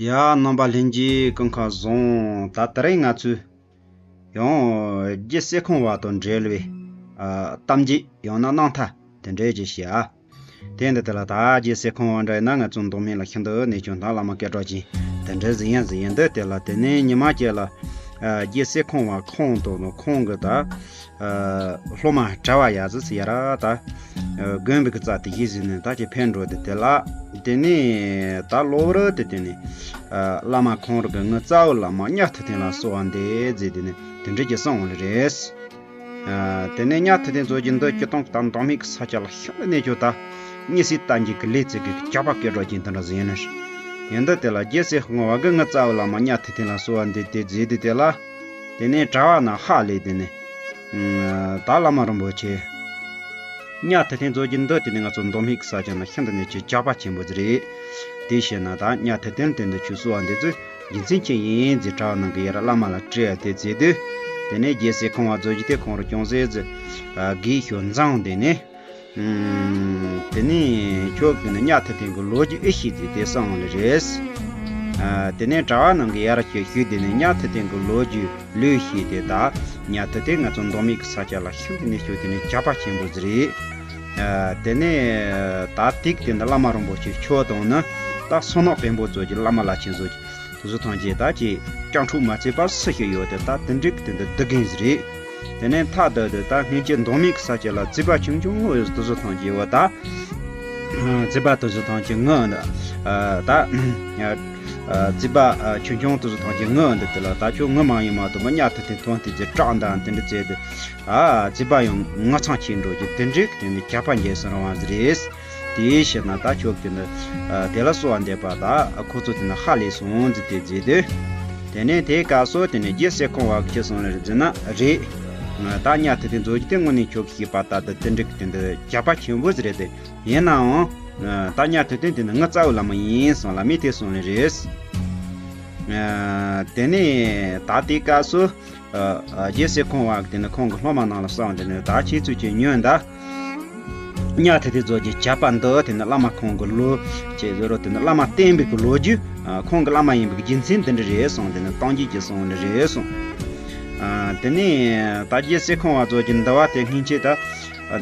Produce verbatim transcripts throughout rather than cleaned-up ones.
ཡ། རྣམ་པ་ལྷན་རྒྱས་སྐུ་ཁམས་བཟང་། ད་དེ་རིང་ང་ཚོས་ཡང་རྒྱལ་སྲས་ཁང་བ་དང་འབྲེལ་བའི་ཨ་གཏམ་རྒྱུད་ཡང་ན་རྣམ་ཐར་དེ་འདྲ་ཅིག་བཤད་ཨ། དེ་འདི་དེ་ལ་ད་རྒྱལ་སྲས་ཁང་བ་འདྲ་ཡིན་ན་ང་ཚོ་མདོ་སྨད་ལ་ཤིན་ཏུ་གནས་ཆུང་དང་བླ་མ་སྐད་གྲགས་ཅན་དེ་འདྲ་ཟིག་ཡིན་ཟིག་ཡིན་འདི་དེ་ལ་དེ་ནས་ཉི་མ་ཁྱེད་ལ་ཨ་རྒྱལ་སྲས་ཁང་བ་ཁོང་དང་ཁོང་གི་ད། ཨ་སློབ་མ་གྲྭ་བ་ཡ་ཟི་སི་ཡ་ར་ད། ཨ་དགོན་པའི་གི་རྩ་དེ་གཞི་ཟིན་ནས་ད་ཀྱི་ཕན་འགྲོ་དེ་དེ་ལ། དེ་ནས་ད་གློ་བུར་དེ་དེ་ནས་ཨ་བླ་མ་ཁོང་རང་གི་ངའི་རྩ་བའི་བླ་མ་གཉའ་ཐུབ་བསྟན་ལ་གསོལ་བ་འདེབས་ཟེར་དེ་ནས་དེ་འདྲ་ཅིག་གསུངས་པ་རེད། ཨ་དེ་ནས་གཉའ་ཐུབ་བསྟན་མཛོད་ཀྱི་འདི་སྤྱིར་བཏང་གི་ད་མདོ་སྨད་ཀྱི་ས་ཆ་ལ་ཤིན་ཏུ་གནས་ཆུང་ད། མི་སྲིད་ལྟ་འགྱུར་གྱི་ལས་བྱེད་ཀྱི་ཇག་པ་སྐད་གྲགས་ཅན་དེ་འདྲ་ཟིག་ཡིན་ནི། ཡིན་འདི་དེ་ལ་རྒྱལ་སྲས་ཁང་བ་གི་ངའི་རྩ་བའི་བླ་མ་གཉའ་ཐུབ་བསྟན་ལ་གསོལ་བ་འདེབས་དེ་མཛད་དེ་དེ་ལ། དེ་ནས་གྲྭ་བ་རྣམས་ཧ་ལས་དེ་ནས། ཨ་ད་བླ་མ་རིན་པོ་ཆེ། གཉའ་ཐུབ་བསྟན་མཛོད་ཀྱི་འདི་དེ་ནས་ང་ཚོ་མདོ་སྨད་ཀྱི་ས་ཆ་ན་ཤིན་ཏུ་གནས་ཆུང་ཇག་པ་ཆེན་པོ་ཟིག་རེད། དེ་བྱས་ན་ད་གཉའ་ཐུབ་བསྟན་དེ་འདི་ཁྱོད་གསོལ་བ་འདེབས་ཚུལ་རྒྱུ་མཚན་ཅི་ཡིན་ཟེར་གྲྭ་བ་རྣམས་ཀྱིས་ཡར་བླ་མ་ལ་དྲིས་ཏེ་མཛད་དུས། དེ་ནས་རྒྱལ་སྲས་ཁང་བ་མཛོད་ཀྱི་དེ་ཁོང་རང་ཅུང་ཟད་ཟིག་ཨ་དགོད་ཤོར་འཛེམ་དེ་ནས། ཨུམ། དེ་ནས་ཁྱོད་ཀྱིས་ནི་གཉའ་ཐུབ་བསྟན་གྱི་ལོ་རྒྱུས་ཨེ་ཤེས་ཟེར་དེ་གསུངས་པ་རེད། ཨ་དེ་ནས་གྲྭ་བ་རྣམས་ཀྱིས་ཡར་ཞུས་ཞུས་དེ་ནས་གཉའ་ཐུབ་བསྟན་གྱི་ལོ་རྒྱུས་ལོས་ཤེས་ཏེ་ད་གཉའ་ཐུབ་བསྟན་ང་ཚོ་མདོ་སྨད་ཀྱི་ས་ཆ་ལ་ཤིན་ཏུ་གནས་ཆུང་དེ་ནས་ཇག་པ་ཆེན་པོ་ཟིག་རེད། ཨ་དེ་ནས་ད་དེག་དེ་འདི་བླ་མ་རིན་པོ་ཆེ་ཁྱོད་དང་ནི་ད་བསོད་ནམས་དཔོན་པོ་ཚོ་གྱི་བླ་མ་བླ་ཆེན་ཚོ་གྱི། དེ་ཚོ་ཐམས་ཅད་ད་ཀྱི་སྐྱབས་འགྲོ་མ་བྱས་པར་སུ་ཞིག་ཡོད་དེ་ད་དེ་འགྲིག་དེ་འདི་སྡུག་གིན་ཟིག་རེད། དེ་ནས་མཐའ་དག་དེ་ད་སྔོན་ཆད་མདོ་སྨད་ཀྱི་ས་ཆ་ལ་རྩིས་པ་ཆུང་ཆུང་ངུ་ཡོད་དེ་ཚོ་ཐམས་ཅད་ཡོད་ད། རྩིས་པ་དེ་ཚོ་ཐམས་ཅད་ངུ་འདི་ད། རྩིས་པ་ཆུང་ཆུང་དེ་ཚོ་ཐམས་ཅད་ངུ་འདི་དེ་ལ་ད་ཁྱོད་ངུ་མ་ཡིན་མ་གཏོགས་མི་གཉའ་ཐུབ་བསྟན་ཐོན་དེ་ཚོ་སྐྲག་འདང་དེ་འདྲ་བྱས་ཏེ། ཨ་རྩིས་པ་ཡང་ངུ་ཚང་ཆེ་འགྲོ་གི་དེ་འགྲིག་དེ་འདི་ཇག་པ་འགྱེལ་སོང་རང་བ་ཟིག་རེད། དེའི་ཕྱིར་ན་ད་ཁྱོད་ཀྱིས་ནི་དེ་ལ་གསོལ་བ་འདེབས་པ་ད་ཁོ་ཚོ་དེ་ནི་ཧ་ལས་སོང་ཟེར་དེ་བརྗོད་དུས། དེ་ནས་དེའི་སྐབས་སུ་དེ་ནས་རྒྱལ་སྲས་ཁང་བ་གིས་ཅི་གསུངས་རེད་ཟེར་ན་རེད། ད་གཉའ་ཐུབ་བསྟན་མཛོད་ཀྱི་དེ་དངོས་གནས་ཁྱོད་ཀྱིས་ཤེས་པ་ད་དེ་དེ་འགྲིག་དེ་འདི་ཇག་པ་ཆེན་པོ་ཟིག་རེད་དེ། ཡིན་ནའང་ད་གཉའ་ཐུབ་བསྟན་དེ་ནི་ངའི་རྩ་བའི་བླ་མ་ཡིན་གསུངས་ལ་མི་དེ་གསུངས་ནི་རེད། དེ་ནས་ད་དེའི་སྐབས་སུ། རྒྱལ་སྲས་ཁང་བ་གིས་དེ་ནི་ཁོང་གི་སློབ་མ་རྣམས་ལ་གསུངས་དེ་ནི་ད་ཁྱེད་ཚོས་ཀྱིས་ཉོན་དང་། གཉའ་ཐུབ་བསྟན་མཛོད་ཀྱི་ཇག་པ་འདི་དེ་ནི་བླ་མ་ཁོང་གི་ལོ་ཅེས་བཟོ་རོགས་དེ་ནི་བླ་མ་བསྟེན་པའི་གི་ལོ་རྒྱུས་ཁོང་གི་བླ་མ་ཡིན་པའི་གི་རྒྱུ་མཚན་འདི་འདྲ་རེད་གསུངས་དེ་ནི་གཏམ་རྒྱུད་ཀྱི་གསུངས་འདི་རེད་གསུངས། དེ་ནི་ད་རྒྱལ་སྲས་ཁང་བ་མཛོད་ཀྱི་འདི་བ་དེ་སྔོན་ཆད་ད་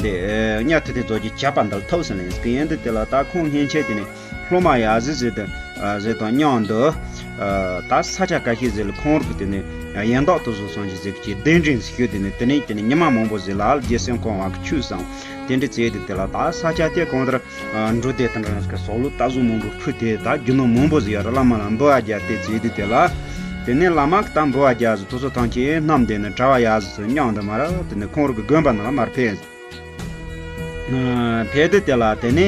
འདི་གཉའ་ཐུབ་བསྟན་མཛོད་ཀྱི་ཇག་པ་འདི་ལ་ཐུག་ཟིན་ལ་ཡིན་སྐད་ཡིན་འདི་དེ་ལ་ད་ཁོང་སྔོན་ཆད་དེ་ནི། སློབ་མ་ཡ་ཟི་ཟི་དང་ཟི་དང་མཉམ་དུ། ད་ས་ཆ་ཁ་ཤས་ཟི་ལ་ཁོང་རང་གི་དེ་ནས་ཡན་དག་དེ་ཚོ་སོང་ཅི་ཟིག་གི་གདན་འདྲེན་ཞུས་དེ་ནས་དེ་ནས་དེ་ནས་ཉི་མ་མང་པོ་ཟི་ལ་རྒྱལ་སྲས་ཁང་བ་གིས་ཆོས་གསུངས་དེ་འདྲ་བྱས་ཏེ་དེ་ལ་ད་ས་ཆ་དེ་གང་ལྟར་འབྲུ་དེ་དང་འདྲ་གི་སོག་ལུ་རྟ་ཟོ་མང་པོ་ཕུལ་ཏེ་ད་རྒྱུ་ནོར་མང་པོ་ཟི་ཡོད་ར་བླ་མ་ལ་འབུལ་བ་རྒྱག་དེ་བྱས་ཏེ་དེ་ལ། དེ་ནས་བླ་མ་གིས་ད་འབུལ་བ་རྒྱག་ཟི་དེ་ཚོ་ཐམས་ཅད་བསྣམས་དེ་ནས་གྲྭ་བ་ཡ་ཟི་ཚོ་མཉམ་དུ་མར་དེ་ནས་ཁོང་རང་གི་དགོན་པ་ནང་ལ་མར་ཕེབས། ཕེབས་དུས་དེ་ལ་དེ་ནས་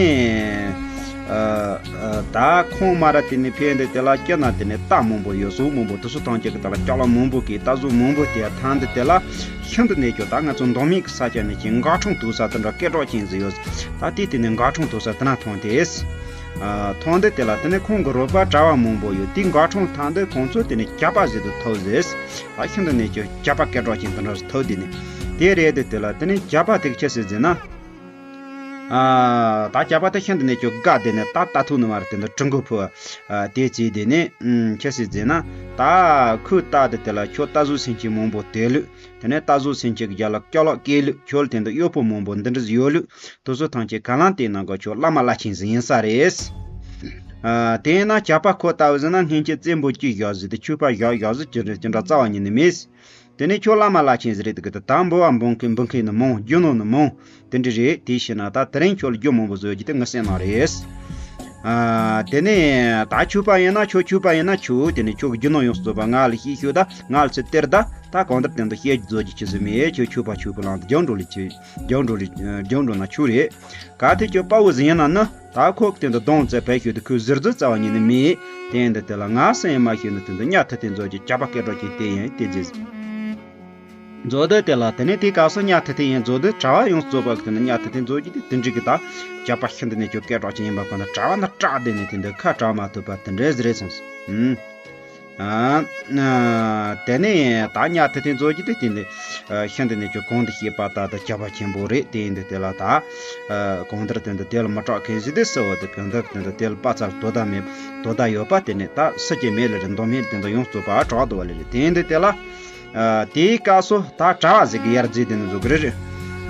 ད་ཁོང་མར་དེ་ནས་ཕེབས་དུས་དེ་ལ་སྐྱིད་ན་དེ་ནས་རྟ་མང་པོ་ཡོད་ཟོག་མང་པོ་དེ་ཚོ་ཐམས་ཅད་ཀྱི་དེ་ལ་སྐྱག་ལ་མང་པོ་གི་རྟ་ཟོག་མང་པོ་དེ་ཐང་དུས་དེ་ལ་ཤིན་ཏུ་གནས་ཆུང་ད་ང་ཚོ་མདོ་སྨད་ཀྱི་ས་ཆ་ནས་ཀྱི་འགག་འཕྲང་དུག་ས་དེ་འདྲ་སྐད་གྲགས་ཅན་ཟིག་ཡོད། ད་དེ་དེ་ནས་འགག་འཕྲང་དུག་ས་དེ་ན་ཐོན་དེས། ཐོན་དུས་དེ་ལ་དེ་ནས་ཁོང་གི་རོགས་པ་གྲྭ་བ་མང་པོ་ཡོད་དེ་འགག་འཕྲང་ཐང་དུས་ཁོང་ཚོ་དེ་ནས་ཇག་པ་ཟིག་ཏུ་ཐུག་ཟིག་ད་ཤིན་ཏུ་གནས་ཆུང་ཇག་པ་སྐད་གྲགས་ཅན་དེ་འདྲ་ཐུག་དེ་ནས་དེ་རེད་དེ་དེ་ལ་དེ་ནས་ཇག་པ་དེ་གི་ཆི་ཟིག་ཟེར་ན། ཨ་ད་ཇག་པ་དེ་ཤིན་ཏུ་གནས་ཆུང་དགའ་དེ་ནས་ད་ད་ཐུག་ནི་མར་དེ་འདི་དྲི་འགོ་ཕུ། དེ་བྱས་དེ་ནས་ཆི་ཟིག་ཟེར་ན་ད་ཁོས་ད་དེ་དེ་ལ་ཁྱོད་རྟ་ཟོ་སེམས་ཅན་མང་པོ་དེ་ལུས། དེ་ནས་རྟ་ཟོ་སེམས་ཅན་གྱི་རྒྱབ་ལ་སྐྱག་ལག་སྐྱེས་ལུགས་ཁྱོད་དེ་འདི་གཡོག་པོ་མང་པོ་འདི་འདྲ་ཟིག་ཡོད་ལུགས་དེ་ཚོ་ཐམས་ཅད་ག་ལ་དེ་ནང་གི་ཁྱོད་བླ་མ་བླ་ཆེན་ཟིག་ཡིན་ས་རེད། ཨ་དེས་ན་ཇག་པ་ཁོ་ལྟ་བུ་ཟིག་ན་སྔོན་ཆད་བཙན་པོ་གཅིག་བཞག་ཟིག་དེ་ཆོས་པ་བཞག་བཞག་ཟིག་ཅི་འདྲ་ཅི་འདྲ་རྩ་བ་ཉིད་ནས་མེད། དེ་ནས་ཁྱོད་བླ་མ་བླ་ཆེན་ཟིག་རེད་དེ་གི་དེ་ད་འབུལ་བ་འབུལ་མཁན་འབུལ་མཁན་ནི་མང་རྒྱུ་ནོར་ནི་མང་དེ་འདྲ་རེད། དེ་ཤི་ན་ད་དེ་རིང་ཁྱོད་ལ་རྒྱུ་མང་པོ་བཟོ་རྒྱུ་དེ་ངའི་སེམས་ནང་རེད། ཨ་དེ་ནས་ད་ཆོས་པ་ཡིན་ན་ཆོས་ཆོས་པ་ཡིན་ན་ཆོས་དེ་ནས་ཁྱོད་ཀྱི་རྒྱུ་ནོར་ཡོངས་སུ་རྫོགས་པ་ང་ལ་བཤད་ཤོག་ད་ང་ལ་ཚེ་སྟེར་ད། ད་གང་ལྟར་དེ་འདི་བཤད་རྒྱུ་བཟོ་རྒྱུ་ཅི་ཟིག་མེད། ཁྱོད་ཆོས་པ་ཆོས་པ་ལངས་ཏེ་རྒྱང་འགྲོ་ལས་ཆེ་རྒྱང་འགྲོ་ལས་རྒྱང་འགྲོ་ན་ཆོས་རེད། གལ་ཏེ་ཁྱོད་དཔའ་བོ་ཟིག་ཡིན་ན་ནི་ད་ཁོ་གི་དེ་འདི་གདོང་བཙལ་བས་ཤོད་དེ་ཁོས་ཟེར་རྫུ་རྩ་བ་ཉིད་ནས་མེད། དེ་འདི་དེ་ལ་ང་སེམས་མ་ཤེས་ནི་དེ་འདི་གཉའ་ཐུབ་བསྟན་མཛོད་ཀྱི་ཇག་པ་སྐད་གྲགས་ཅན་དེ་ཡིན་དེ་རྗེས་མཛོད་དེ་དེ་ལ་དེ་ནས་དེའི་སྐབས་སུ་གཉའ་ཐུབ་བསྟན་ཡིན་མཛོད་དེ་གྲྭ་བ་ཡོངས་རྫོགས་པ་གི་དེ་ནི་གཉའ་ཐུབ་བསྟན་མཛོད་ཀྱི་དེ་དེ་འགྲིག་གི་ད་ཇག་པ་ཤིན་ཏུ་གནས་ཆུང་སྐད་གྲགས་ཅན་ཡིན་པ་ཁོ་ན་གྲྭ་བ་ན་སྐྲག་བསྡད་ནས་དེ་འདི་ཁ་གྲག་མ་ཐུབ་པ་དེ་འདྲ་ཟིག་རེད་སོང་ཟིག་ཨ། ཨ། དེ་ནས་ད་གཉའ་ཐེ་ཐེ་མཛོད་ཀྱི་དེ་དེ་ནས་ཤིན་ཏུ་ནས་ཁྱོད་གོང་དུ་བཤད་པ་ལྟར་དུ་ཁྱབ་པ་ཆེན་པོ་རེད། དེ་ཡིན་དུས་དེ་ལ་ད་གང་ལྟར་དེ་འདི་དེ་ལ་མི་སྐྲག་མཁན་ཞིག་དེ་གསལ་བ་དེ་གང་ལྟར་དེ་འདི་དེ་ལ་དཔའ་རྩལ་དོ་ཟླ་མེད་དོ་ཟླ་ཡོད་པ་དེ་ནས་ད་སུ་གྱི་མེད་ལ་རེ་མདོ་སྨད་དེ་འདི་ཡོངས་རྫོགས་པ་གྲགས་འདུག་བ་ལེ་རེད། དེ་ཡིན་དུས་དེ་ལ། ཨ། དེའི་སྐབས་སུ་ད་གྲྭ་བ་ཟིག་གིས་ཡར་འཛེགས་དེ་ནས་བཟོ་གི་རེད།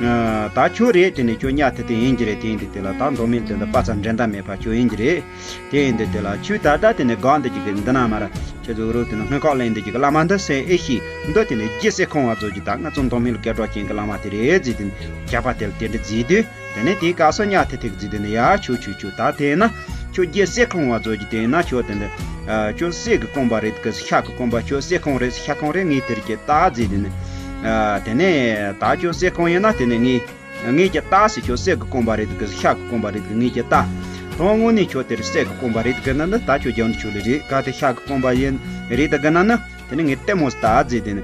ཨ། ད་ཁྱོད་རེད། དེ་ནས་ཁྱོད་གཉའ་ཐེ་ཐེ་ཡིན་གྱི་རེད། དེ་ཡིན་དུས་དེ་ལ་ད་མདོ་སྨད་དེ་འདི་དཔའ་རྩལ་འགྲན་ཟླ་མེད་པ་ཁྱོད་ཡིན་གྱི་རེད། དེ་ཡིན་དུས་དེ་ལ་ཁྱོད་ད་ལྟ་དེ་ནས་སྒང་འདི་ཅིག་གི་འདི་ན་མར་ཁྱོད་ཚོ་རོགས་དེ་ནས་སྔོན་ཁག་ལེན་འདི་ཅིག་གི་བླ་མ་འདི་སེང་ཨེ་ཤི་འདི་དེ་ནས་རྒྱལ་སྲས་ཁོང་བ་ཚོ་གྱིས་ད་ང་ཚོ་མདོ་སྨད་ལ་སྐད་གྲགས་ཅན་གྱི་བླ་མ་དེ་རེད་ཟེར། དེ་ནས་ཇག་པ་དེ་ལ་དེ་འདྲ་བརྫིས་དུས། དེ་ནས་དེའི་སྐབས་སུ་གཉའ་ཐེ་ཐེ་གིས་བརྫིས་དེ་ནས་ཡ་ཁྱོད་ཁྱོད་ཁྱོད་ད་དེ་ན་ཁྱོད་རྒྱལ་སྲས་ཁོང་བ་ཚོ་གྱིས་དེ་ན་ཁྱོད་དེ་འདི། ཨ། ཁྱོད་གསེར་གྱི་རྐང་པ་རེད་གི་ཤ་གི་རྐང་པ། ཁྱོད་གསེར་ཁོང་རེད་ཤ་ཁོང་རེད། ངས་དེར་གྱི་ད་བརྫིས་དེ་ནས། ཨ། དེ་ནས་ད་ཁྱོད་གསེར་ཁོང་ཡིན་ན་དེ་ནས་ངས། ངས་ཀྱི་ལྟ་ཟེར། ཁྱོད་གསེར་གྱི་རྐང་པ་རེད་གི་ཤ་གི་རྐང་པ་རེད་གི། ངས་ཀྱི་ལྟ། དོན་དངོས་ནས་ཁྱོད་དེར་གསེར་གྱི་རྐང་པ་རེད་གི་ན་ནི་ད་ཁྱོད་རྒྱང་འདི་ཆོད་ལེ་རེད། ག་དེ་ཤ་གི་རྐང་པ་ཡིན་རེད་ད་གི་ན་ནི་དེ་ནི་ངས་ལྟད་མོ་ལྟ་བརྫིས་དེ་ནི།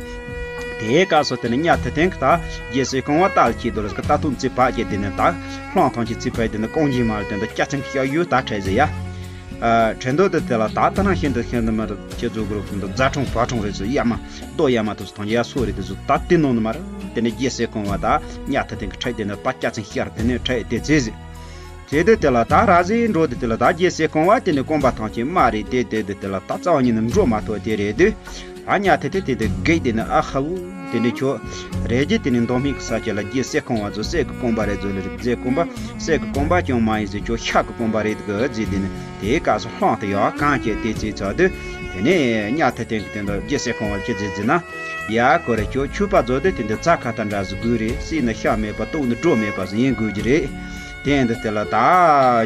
དེའི་སྐབས་སུ་དེ་ནི་གཉའ་ཐེ་ཐེ་གིས་ད་རྒྱལ་སྲས་ཁོང་བ་ལྟ་ལ་ཁྱེད་དོ་ལ་གི་ད་ཐུག་ཚེ་བག་བྱས་དེ་ནི་ད་ལྷང་ཐང་གྱི་ཚེ་བག་དེ་ནི་རྐང་རྗེས་མ་ལ་དེ་འདི་སྐྱ་ཆེན་གྱི་ཤག་ཡུ་ད་ཁྲལ་ཟེར་ཡ། ཨ། ཁྲལ་འདོད་དེ་དེ་ལ་ད་ལྟ་ན་ཤིན་ཏུ་ཤིན་ཏུ་མར་ཁྱེད་ཚོ་གུ་རུ་ཁོང་དུ་རྫ་ཁྲུང་བ་ཁྲུང་རེད་ཟེར་ཡ་མ། རྡོ་ཡ་མ་ཐུབ་སུ་ཐང་ཡ་སོ་རེད་དེ་ཚོ་ད་དེ་ནང་ནི་མར་དེ་ནས་རྒྱལ་སྲས་ཁོང་བ་ད་གཉའ་ཐེ་ཐེ་གིས་ཁྲལ་དེ་ནི་ད་སྐྱ་ཆེན་ཤར་དེ་ནས་ཁྲལ་དེ་ཚེ་ཟིག་དེ་དེ་དེ་ལ་ད་ར་ཟིག་འགྲོ་དེ་དེ་ལ་ད་རྒྱལ་སྲས་ཁོང་བ་དེ་ནི་རྐང་པ་ཐང་ཆེན་མ་རེད། དེ་དེ་དེ་དེ་ལ་ད་རྩ་བ་ཉིད་ནས་འགྲོ་མ་ཐུབ་དེ་རེད་དུས། ད་གཉའ་ཐེ་ཐེ་དེ་དེ་གེགས་དེ་ནི་ཨ་ཧ་བུ་དེ་ནི་ཁྱོད་རེད་ཀྱི་དེ་ནི་མདོ་སྨད་ཀྱི་ས་ཆ་ལ་རྒྱལ་སྲས་ཁོང་བ་ཚོ་གསེར་གྱི་རྐང་པ་རེད་ཚོ་ལེ་རེད་ཟེར། རྐང་པ་གསེར་གྱི་རྐང་པ་ཀྱང་མ་ཡིན་ཟེར། ཁྱོད་ཤ་གི་རྐང་པ་རེད་གི་ཟེར། དེ་ནི་དེའི་སྐབས་སུ་ལྷང་དུ་ཡོད་གང་བྱས་དེ་ཚེ་ཚར་དུས། དེ་ནས་གཉའ་ཐེ་ཐེ་གིས་དེ་འདི་རྒྱལ་སྲས་ཁོང་བ་ལ་ཅི་ཟེར་ཟེར་ན། ཡ་ཁོ་རེ་ཁྱོད་ཕྱུ་པ་ཚོ་དེ་དེ་འདི་རྫ་ཁ་ད་འདྲ་ཟིག་དགོས་རེད། སྲིད་ན་ཤ་མེད་པ་སྟོད་ནི་སྒྲོ་མེད་པ་ཟིག་ཡིན་དགོས་ཀྱི་རེད། དེ་འདི་དེ་ལ་ད་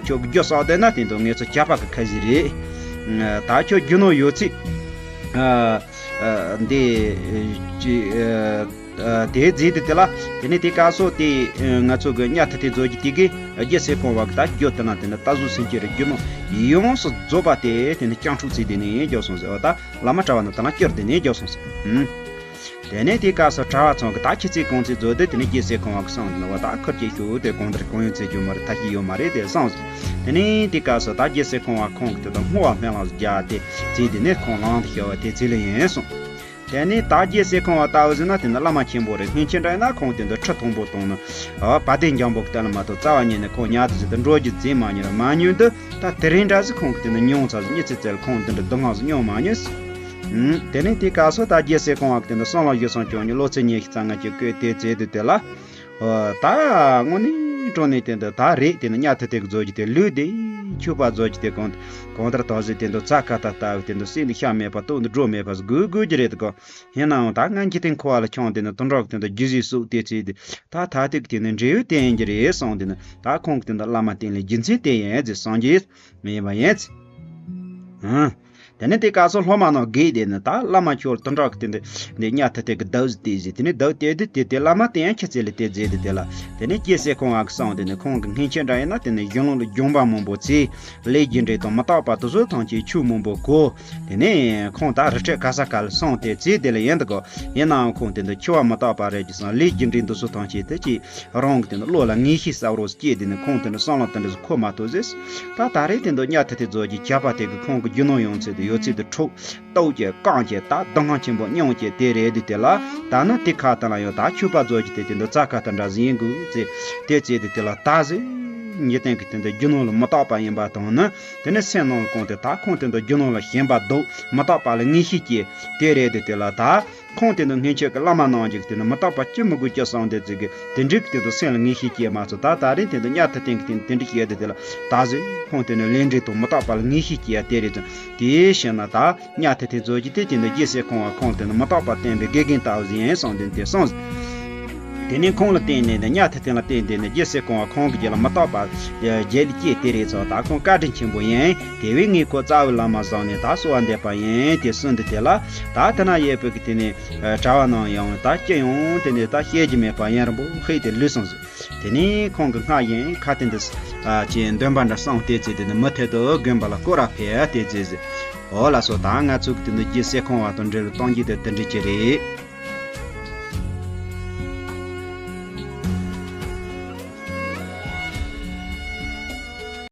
ཁྱོད་རྒྱུ་བསགས་བསྡད་ན་དེ་འདི་ངེད་ཚོ་ཇག་པ་གི་ཁ་ཟིག་རེད། ད་ཁྱོད་རྒྱུ་ནོར་ཡོད་ཚེ། ཨ། ཨ། འདི། ཅི། ཨ། དེའི་རྗེས་དེ་དེ་ལ་དེ་ནས་དེ་སྐབས་སུ་དེ་ང་ཚོ་གི་གཉའ་ཐེ་ཐེ་མཛོད་ཀྱི་དེ་གི་རྒྱལ་སྲས་ཁོང་བ་གི་ད་རྒྱུ་དེ་ན་དེ་ནི་ད་གཟུགས་སེམས་ཅན་རེ་རྒྱུ་ནོར་ཡོངས་སུ་རྫོགས་པ་དེ་དེ་ནི་སྤྱང་ཕྲུག་ཚེ་དེ་ནས་རྒྱོབ་སོང་ཟེར་བ། ད་བླ་མ་གྲྭ་བ་ན་དེ་ན་སྐྱུར་དེ་ནས་རྒྱོབ་སོང་ཟེར། ཨུམ། དེ་ནས་དེ་སྐབས་སུ་གྲྭ་བ་ཚང་གི་ད་ཁྱི་ཚེ་གོང་ཚེ་མཛོད་དེ་དེ་ནས་རྒྱལ་སྲས་ཁོང་བ་གི་སང་དེ་ན་བ་ད་ཁུར་གྱི་ཤུ་དེ་གོང་དེར་གོང་ཡོང་ཚེ་རྒྱུ་མ་རེད། ད་ཤི་ཡོད་མ་རེད་དེ་སང་ཟེར། དེ་ནས་དེ་སྐབས་སུ་ད་རྒྱལ་སྲས་ཁོང་བ་ཁོང་གི་དེ་ད་བསྔོ་བ་སྨོན་ལམ་བརྒྱབ་དེ་ཚེ་དེ་ནས་ཁོང་ལང་དུ་ཤོར་བ་དེ་ཚེ་ལ་ཡིན་སོང་། དེ་ནས་ད་རྒྱལ་སྲས་ཁོང་བ་ལྟ་བུ་ཟེར་ན་དེ་ནི་བླ་མ་ཆེན་པོ་རེད། སྔོན་ཆད་འདྲ་ཡིན་ན་ཁོང་དེ་འདི་ཁྲི་མཐོན་པོ་དང་ནི། ཨ། བ་དན་འཇམ་པོ་གི་སྟེང་ལ་མ་གཏོགས་རྩ་བ་ཉིད་ནས་ཁོང་ཉལ་དུ་ཟེར་དུ་འགྲོ་རྒྱུ་ཟེར་མ་མྱོང་མ་མྱོང་དུས། ད་དེ་རིང་འདྲ་ཟིག་ཁོང་གི་དེ་ནི་མྱོང་ཚར་ཟིག་ཉི་ཚེ་ཚེ་ལ་ཁོང་དེ་འདྲ་སྡུག་བསྔལ་ཟིག་མྱོང་མ་མྱོང་ཟིག་ཨུམ། དེ་ནས་དེ་སྐབས་སུ་ད་རྒྱལ་སྲས་ཁོང་བ་གི་དེ་འདི་བསམ་བློ་བཞི་བསམ་བཅོ་ལྔ་ལོ་ཚད་ཉི་ཤུ་རྩ་ལྔ་གི་སྐོས་དེ་ཚེ་དུས་དེ་ལ། ཨོ། ད་དངོས་གནས་དྲང་གནས་དེ་འདི་ད་རེད། དེ་ནི་གཉའ་ཐེ་ཐེ་གི་མཛོད་ཀྱི་དེ་ལུས་དེ་ཕྱུ་པ་མཛོད་ཀྱི་དེ་གང་གང་ལྟར་དག་ཟིག་དེ་འདི་རྫ་ཁ་ད་ལྟ་བུ་དེ་འདི་སྲིད་འདི་ཤ་མེད་པ་སྟོད་འདི་སྒྲོ་མེད་པ་ཟིག་དགོས་དགོས་ཀྱི་རེད་དོ། ཡིན་ནའང་ད་ང་འཇིག་རྟེན་འཁོར་བ་ལ་འཁྱམས་དེ་ནི་དུད་འགྲོ་གི་དེ་འདི་རྒྱུ་ཟིག་གསོག་དེ་ཚེ་དེ་ད་ད་ཐུག་དེ་ནི་འབྲས་བུ་དེ་ཡིན་གྱི་རེད་གསུངས། དེ་ནི་ད་ཁོང་གི་དེ་འདི་བླ་མ་བསྟེན་ལས་རྒྱུ་མཚན་དེ་ཡིན་ཟེར་སངས་རྒྱས་མི་ཡིན་པ་ཡིན་ཚེ། ཨང་། དེ་ནས་དེ་སྐབས་སུ་སློབ་མ་རྣམས་དགོངས་ཏེ་ནི་ད་བླ་མ་ཁྱོད་དུད་འགྲོ་གི་དེ་འདི་འདི་གཉའ་ཐེ་ཐེ་གི་བདག་ཟིག་དེ་ཟིག་དེ་ནས་བདག་དེ་དུས་དེ་དེ་བླ་མ་དེ་ཡང་ཁྱི་ཚེ་ལ་དེ་མཛད་དེ་དེ་ལ། དེ་ནས་རྒྱལ་སྲས་ཁོང་བ་གི་སང་དེ་ནས་ཁོང་གི་སྔན་ཆད་འདྲ་ཡིན་ན་དེ་ནས་གཞུང་ལུགས་ལ་སྦྱོང་པ་མང་པོ་བྱས། ལས་རྒྱུ་འབྲས་དང་མི་རྟག་པ་དེ་ཚོ་ཐམས་ཅད་ཆོས་མང་པོ་གོ། དེ་ནས་ཁོང་ད་རི་ཁྲོད་ག་ས་ག་ལ་སོང་སྟེ་ཚེ་དེ་ལ་ཡིན་དུ་གོ། ཡིན་ནའང་ཁོང་དེ་འདི་འཆི་བ་མི་རྟག་པ་རེད་ཀྱི་སང་ལས་རྒྱུ་འབྲས་འདི་ཚོ་ཐམས་ཅད་དེ་ཅི་རང་གི་དེ་འདི་བློ་ལ་ངེས་ཤེས་གསལ་བོ་སྐྱེས། དེ་ནས་ཁོང་དེ་འདི་བསམ་བློ་དེ་འདྲ་ཟིག་འཁོར་མ་ཐུབ་ཟེར། ད་ད་རེས་དེ་འདི་གཉའ་ཐེ་ཐེ་མཛོད་ཀྱི་ཇག་པ་དེ་གིས་ཁོང་གི་རྒྱུ་ནོར་ཡོད་ཚད་དེ་ཡོད་ཚད་དེ་འཕྲོག་གཏོར་གྱི་བཀང་གྱི་ད་སྡུག་བསྔལ་ཆེན་པོ་མྱོང་གྱི་དེ་རེད་དུས་དེ་ལ། ད་ནི་དེ་ཁ་ཐག་ལ་ཡང་ད་ཕྱུ་པ་མཛོད་ཀྱི་དེ་དེ་འདི་རྫ་ཁ་ཐག་འདྲ་ཟིག་ཡིན་དགོས་ཟེར། དེ་བྱས་དུས་དེ་ལ་ད་ཟེར། འཇིག་རྟེན་གྱི་དེ་འདི་རྒྱུ་ནོར་ལ་མི་རྟག་པ་ཡིན་པ་དང་ནི། དེ་ནི་སེམས་ནང་ལ་བསྐོང་སྟེ་ད་ཁོང་དེ་འདི་རྒྱུ་ནོར་ལ་ཞེན་པ་སྡུག་མི་རྟག་པ་ལ་ངེས་ཤེས་སྐྱེས། དེ་རེད་དུས་དེ་ལ་ད། ཁོང་དེ་འདི་སྔན་ཆད་ཀྱི་བླ་མ་རྣམས་ཀྱིས་དེ་ནི་མི་རྟག་པ་ཅི་མི་དགོས་ཀྱི་གསུངས་དེ་ཚིག་གི་དེ་འདྲའི་དེ་འདི་སེམས་ལ་ངེས་ཤེས་སྐྱེས་མ་ཚོར། ད་ད་རེས་དེ་འདི་གཉའ་ཐེ་ཐེ་གིས་དེ་འདི་དེ་འདྲ་བཤད་དེ་དེ་ལ་ད་གཟོད་ཁོང་དེ་ནི་ལས་འབྲས་དང་མི་རྟག་པ་ལ་ངེས་ཤེས་སྐྱེས་ཡ་དེ་རེད་ཙང་། དེའི་ཕྱིར་ན་ད་གཉའ་ཐེ་ཐེ་མཛོད་ཀྱི་དེ་དེ་འདི་རྒྱལ་སྲས་ཁོང་བ་ཁོང་དེ་ནི་མི་རྟག་པ་བསྟན་པའི་དགེ་རྒན་ལྟ་བུ་ཟིག་ཡིན་གསུངས་དེ་འདི་གསུངས། དེ་ནས་ཁོང་ལ་བརྟེན་ནས་ནི་གཉའ་ཐེ་ཐེ་ལ་བརྟེན་ཏེ་ནི་རྒྱལ་སྲས་ཁོང་བ་ཁོང་གི་རྒྱུད་ལ་མི་རྟག་པ་རྒྱལ་ལ་སྐྱེས་དེ་རེད་ཙང་། ད་ཁོང་བཀའ་དྲིན་ཆེན་པོ་ཡིན། དེ་བས་ངས་ཁོ་རྩ་བའི་བླ་མ་བཟུང་ནས་ད་གསོལ་བ་འདེབས་པ་ཡིན་དེ་གསུངས་དུས་དེ་ལ། ད་དེ་ན་ཡོད་པའི་གི་དེ་ནས་གྲྭ་བ་རྣམས་ཡང་ད་ཅི་ཡང་དེ་ནས་ད་བཤད་རྒྱུ་མེད་པ་ཡུན་རིང་པོ་ཧེ་དེ་ལུས་སོང་ཟིག་དེ་ནས་ཁོང་གི་སྔ་ཡིན་ཁ་དེ་འདི་ཅི་འདོན་པ་འདྲ་གསུངས་དེ་ཚེ་དེ་ནས་མུ་མཐུད་དུ་དགོན་པ་ལ་སྐོར་ར་ཕེབས་དེ་ཚེ་ཟིག་འོ་ལགས་སོ། ད་ང་ཚོ་གི་དེ་འདི་རྒྱལ་སྲས་ཁོང་བ་དང་འབྲེལ་བའི་གཏམ་རྒྱུད་དེ་དེ་འདྲ་ཅིག་རེད།